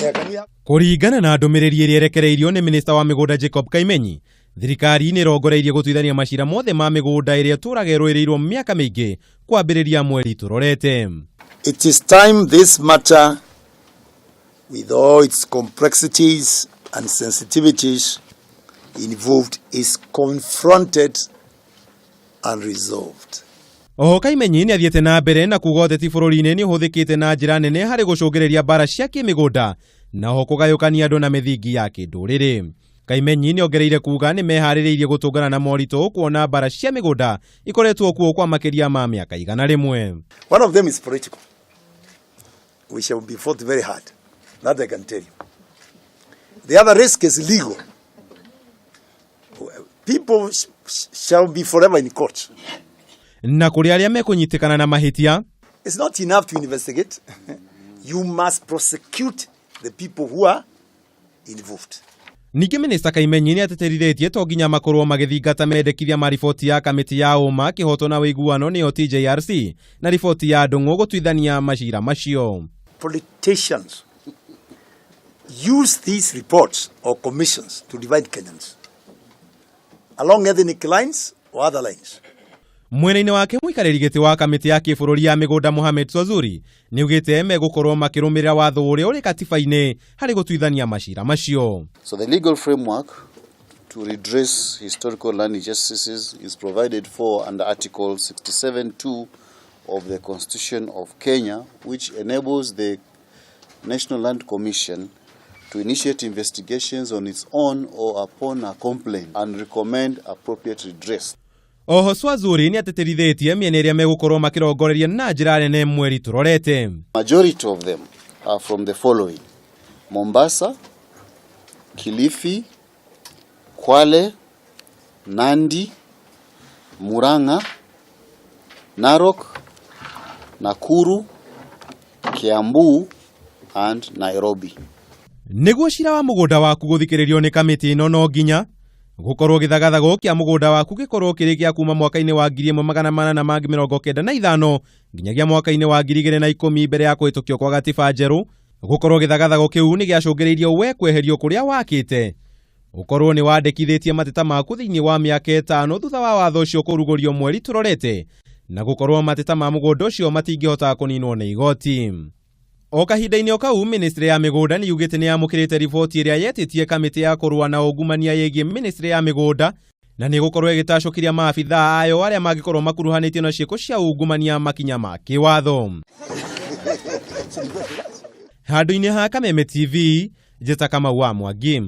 Yeah, can we have... Kũringana na ndũmĩrĩri ĩrĩa ĩrekereirio nĩ minista wa mĩgũnda Jacob Kaimenyi, thirikari nĩ ĩrongoreirie gũtuithania macira mothe ma mĩgũnda ĩrĩa ĩtũraga ĩrũĩrĩirwo mĩaka mĩingĩ kwambĩrĩria mweri tũrorete. It is time this matter, with all its complexities and sensitivities involved, is confronted and resolved. Oho Kaimenyi nĩ athiĩte na mbere na kuga ũteti bũrũri-inĩ nĩ ũhũthĩkĩte na njĩra nene harĩ gũcũngĩrĩria mbara cia kĩmĩgũnda na oho kũgayũkania andũ na mĩthingi ya kĩndũrĩrĩ. Kaimenyi nĩ ongereire kuga nĩ meharĩrĩirie gũtũngana na moritũ kuona mbara cia mĩgũnda ikoretwo kuo kwa makĩria ma mĩaka 100. One of them is political. We shall be fought very hard. That I can tell you. The other risk is legal. People shall be forever in court. Na kũrĩ arĩa mekũnyitĩkana na mahĩtia, It's not enough to investigate. You must prosecute the people who are involved. Ningĩ minista Kaimenyi nĩ atĩtĩrithĩtie to nginya makorwo magĩthingata mendekithia ma riboti ya kamĩtĩ ya ũma kĩhoto na ũiguano nĩyo TJRC na riboti ya Ndung'u gũtuithania macira macio. Politicians use these reports or commissions to divide Kenyans along ethnic lines or other lines. Mwena-inĩ wake mũikarĩri gĩtĩ wa kamĩtĩ ya kĩbũrũri ya mĩgũnda Mohamed Swazuri nĩaugĩte megũkorwo makĩrũmĩrĩra watho ũrĩa ũrĩ katiba-inĩ harĩ gũtuithania macira macio. So the legal framework to redress historical land injustices is provided for under Article 67(2) of the Constitution of Kenya, which enables the National Land Commission to initiate investigations on its own or upon a complaint and recommend appropriate redress. Oho Swazuri nĩ atĩtĩrithĩtie mĩena ĩrĩa megũkorwo makĩrongoreria na njĩra nene mweri tũrorete. Majority of them are from the following: Mombasa, Kilifi, Kwale, Nandi, Murang'a, Narok, Nakuru, Kiambu and Nairobi. Nĩguo cira wa mũgũnda waku gũthikĩrĩrio nĩ kamĩtĩ ĩno no nginya gũkorwo gĩthagathago kĩa mũgũnda waku gĩkorwo kĩrĩ gĩa kuma mwaka-inĩ wa 1895 nginyagia mwaka-inĩ wa 2010 mbere ya kũhĩtũkio kwa gatiba njerũ, gũkorwo gĩthagathago kĩu nĩ gĩacũngĩrĩirie we kweherio kũrĩa wakĩte, ũkorwo nĩ wandĩkithĩtie mateta maku thĩinĩ wa mĩaka 5 thutha wa watho ũcio kũrugũrio mweri tũrorete, na gũkorwo mateta ma mũgũnda ũcio matingĩhota kũninwo nĩ igoti. O kahinda-inĩ o kau, ministry ya mĩgũnda nĩ yugĩte nĩ yamũkĩrĩte riboti ĩrĩa yetĩtie kamĩtĩ ya kũrũa na ungumania ĩgiĩ ministry ya mĩgũnda na nĩ ĩgũkorwo ĩgĩtacũkĩria maabithaa ayo arĩa mangĩkorwo makuruhanĩtio na ciĩko cia ungumania makinya ma kĩwatho. Handũ-inĩ ha Kameme TV, njĩta Kamau wa Mwangi.